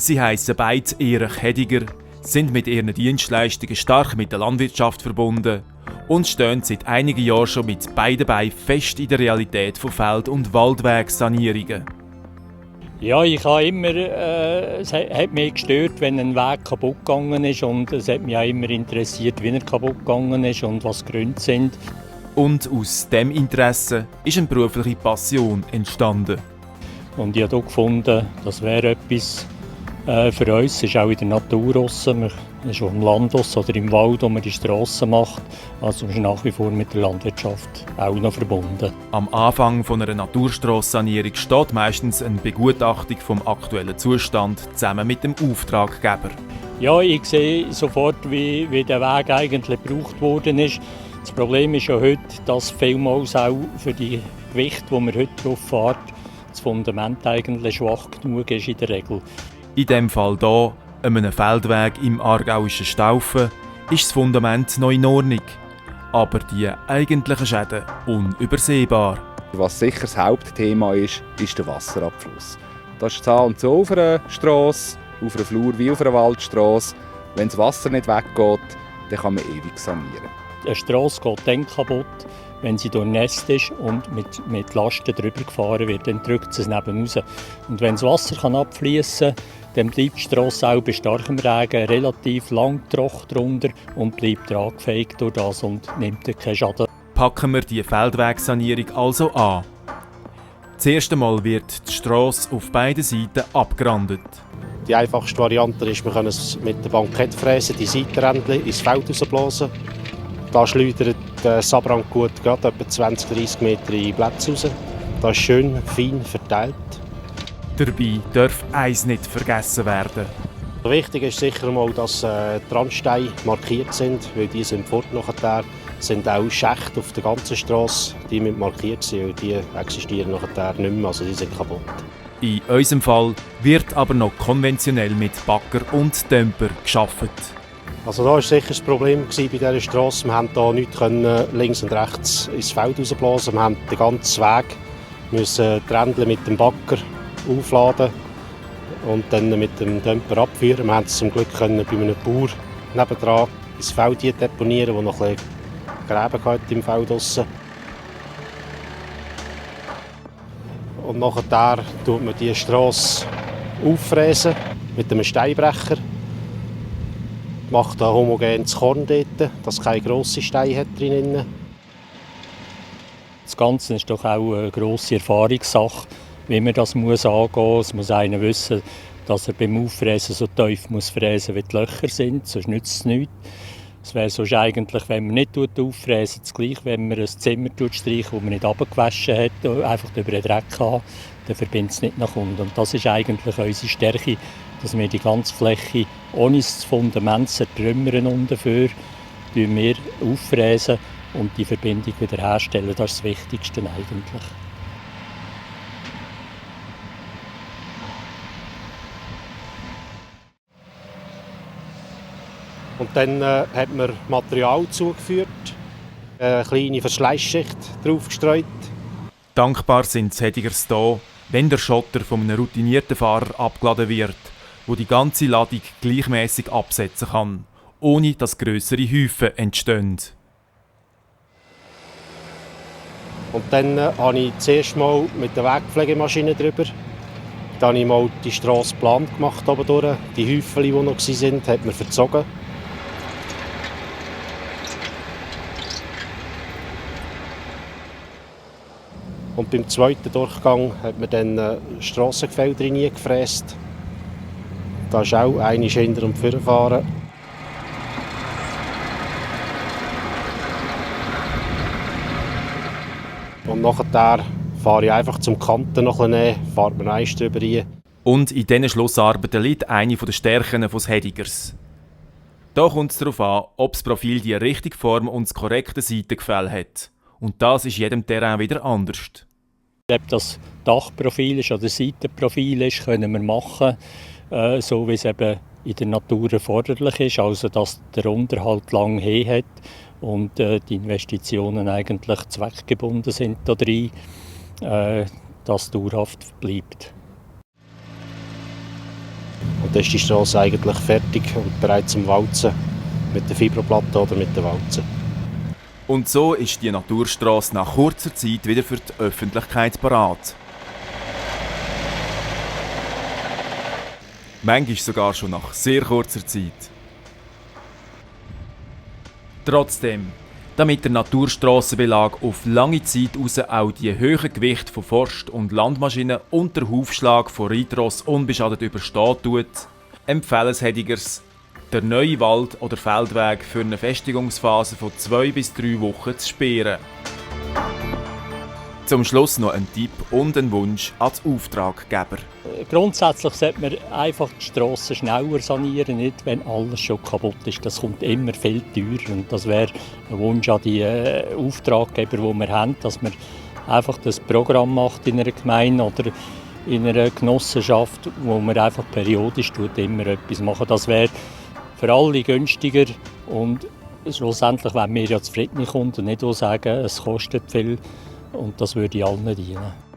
Sie heissen beide Erich Hediger, sind mit ihren Dienstleistungen stark mit der Landwirtschaft verbunden und stehen seit einigen Jahren schon mit beiden Beinen fest in der Realität von Feld- und Waldwegsanierungen. Ja, ich habe immer, es hat mich gestört, wenn ein Weg kaputt gegangen ist, und es hat mich auch immer interessiert, wie er kaputt gegangen ist und was die Gründe sind. Und aus diesem Interesse ist eine berufliche Passion entstanden. Und ich habe hier gefunden, das wäre etwas für uns. Es ist auch in der Natur draussen. Man ist auf dem Land draussen oder im Wald, wo man die Strassen macht. Also man ist nach wie vor mit der Landwirtschaft auch noch verbunden. Am Anfang von einer Naturstrassensanierung steht meistens eine Begutachtung vom aktuellen Zustand zusammen mit dem Auftraggeber. Ja, ich sehe sofort, wie der Weg eigentlich gebraucht worden ist. Das Problem ist ja heute, dass vielmals auch für die Gewichte, die man heute drauf fährt, das Fundament eigentlich schwach genug ist in der Regel. In diesem Fall hier, an einem Feldweg im aargauischen Staufen, ist das Fundament noch in Ordnung. Aber die eigentlichen Schäden unübersehbar. Was sicher das Hauptthema ist der Wasserabfluss. Das ist so und so auf einer Strasse, auf einer Flur wie auf einer Waldstrasse. Wenn das Wasser nicht weggeht, dann kann man ewig sanieren. Eine Strasse geht dann kaputt, wenn sie durchnässt ist und mit Lasten drüber gefahren wird, dann drückt sie es neben raus. Und wenn das Wasser abfließen kann, dann bleibt die Strasse auch bei starkem Regen relativ lang trocken drunter und bleibt tragfähig durch das und nimmt keinen Schaden. Packen wir die Feldwegsanierung also an. Das erste Mal wird die Strasse auf beiden Seiten abgerandet. Die einfachste Variante ist, wir können es mit der Bankettfräse die Seitenrändchen ins Feld rausblasen. Da schleudert der Sabranggut gerade etwa 20-30 Meter in die Plätze raus. Das ist schön fein verteilt. Dabei darf eins nicht vergessen werden. Wichtig ist sicher mal, dass die Randsteine markiert sind, weil die sind fort nachher. Sind auch Schächte auf der ganzen Strasse, die mit markiert sind, weil die existieren nachher nicht mehr, also die sind kaputt. In unserem Fall wird aber noch konventionell mit Bagger und Dämper gearbeitet. Also da war sicher das Problem bei dieser Strasse. Wir konnten hier nichts links und rechts ins Feld rausblasen. Wir mussten den ganzen Weg die Rändchen mit dem Bagger aufladen und dann mit dem Dämper abführen. Wir konnten es zum Glück bei einem Bauer nebendran ins Feld deponieren, der noch ein bisschen Gräben hatte im Feld draussen. Und nachher tut man die Strasse auffräsen mit einem Steinbrecher. Macht ein homogenes Korn dort, dass keine grossen Steine drin hat. Das Ganze ist doch auch eine grosse Erfahrungssache, wie man das angehen muss. Es muss einer wissen, dass er beim Auffräsen so tief muss fräsen, wie die Löcher sind, sonst nützt es nichts. Es wäre sonst eigentlich, wenn man nicht auffräsen, das Gleiche, wenn man ein Zimmer streicht, das man nicht abgewaschen hat, einfach über den Dreck haben, dann verbindet es nicht nach unten. Und das ist eigentlich unsere Stärke, dass wir die ganze Fläche ohne das Fundament zertrümmern dafür, wir auffräsen und die Verbindung wiederherstellen. Das ist das Wichtigste eigentlich. Und dann hat man Material zugeführt, eine kleine Verschleißschicht draufgestreut. Dankbar sind die Hedigers da, wenn der Schotter von einem routinierten Fahrer abgeladen wird, der die ganze Ladung gleichmäßig absetzen kann, ohne dass grössere Häufen entstehen. Und dann habe ich zuerst mal mit der Wegpflegemaschine drüber. Dann habe ich mal die Strasse geplant gemacht oben durch. Die Häufen, die noch waren, hat man verzogen. Und beim zweiten Durchgang hat man dann Strassengefälle reingefräst. Da ist auch eine hinter und vorne fahren. Und nachher fahre ich einfach zum Kanten noch ein bisschen, fahrt man eins drüber rein. Und in diesen Schlussarbeiten liegt eine der Stärken des Hedigers. Da kommt es darauf an, ob das Profil die richtige Form und das korrekte Seitengefälle hat. Und das ist jedem Terrain wieder anders. Ob das Dachprofil ist oder Seitenprofil ist, können wir machen, so wie es eben in der Natur erforderlich ist, also dass der Unterhalt lang hat und die Investitionen eigentlich zweckgebunden sind da drin, dass es dauerhaft bleibt. Und dann ist die Strasse eigentlich fertig und bereit zum Walzen. Mit der Fibroplatte oder mit der Walze. Und so ist die Naturstrasse nach kurzer Zeit wieder für die Öffentlichkeit parat. Manchmal sogar schon nach sehr kurzer Zeit. Trotzdem, damit der Naturstrassenbelag auf lange Zeit raus auch die hohen Gewichte von Forst- und Landmaschinen und der Hufschlag von Reitross unbeschadet überstehen tut, empfehlen es Hedigers, der neue Wald- oder Feldweg für eine Festigungsphase von 2 bis 3 Wochen zu sperren. Zum Schluss noch ein Tipp und ein Wunsch an den Auftraggeber. Grundsätzlich sollte man einfach die Strassen schneller sanieren, nicht wenn alles schon kaputt ist. Das kommt immer viel teurer. Und das wäre ein Wunsch an die Auftraggeber, die wir haben, dass man einfach das Programm macht in einer Gemeinde oder in einer Genossenschaft, wo man einfach periodisch immer etwas machen. Das wäre für alle günstiger und schlussendlich wollen wir ja zufriedene Kunden nicht auch sagen, es kostet viel und das würde allen dienen.